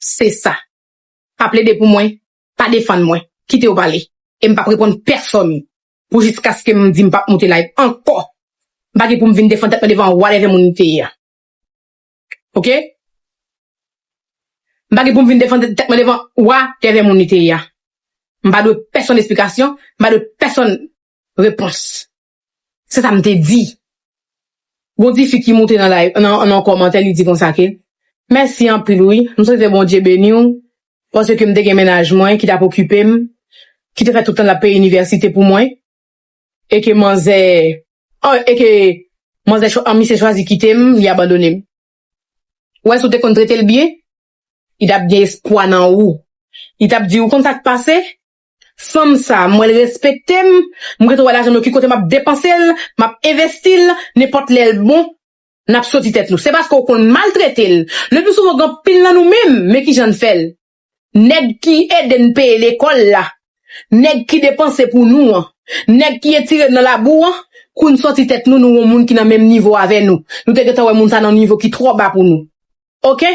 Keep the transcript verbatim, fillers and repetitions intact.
Se sa. Pa plede pou mwen, pa defann mwen. Kite yo pale. E m p ap reponn pèsonn pou jiskaske m di m p ap monte live ankò. M pa gen pou m vin defann tèt mwen devan whatever moun li te ye a. Oke? M pa gen pou m vin defann tèt mwen devan whatever moun li te ye a. M pa dwe pèsonn esplikasyon, m pa dwe pèsonn repons. Se sa m te di. Gon ti fi ki moute nan live, nan, nan kòmantè, li di konsa ke, mèsi anpil wi, m swete Bondye beni w, paske m te gen mennaj mwen ki t ap okipe m, ki te fè tout tan l ap peye inivèsite pou mwen, e ke manzè, oh, e ke manzè, cho- an misye chwazi kite m, li abandone m. Ou wè, si w te konn trete l byen, li t ap gen espwa nan ou. Li t ap di, ou konn sa k pase? Fanm sa, m wè l respekte m, m rete wè lajan m yo ki kote m ap depanse l, m ap envesti l, nenpòt lè l bon, n ap soti tèt nou. Se paske w konn maltrete l. Le pli souvan, gen anpil nan nou menm, men ki jan n fè l. Nèg ki ede n peye lekòl la, nèg ki depanse pou nou an, nèg ki etire n nan labou an, kou n soti tèt nou, nou yon moun ki nan menm nivo avè nou. Nou te gentan wè moun sa nan yon nivo ki twò ba pou nou. Oke?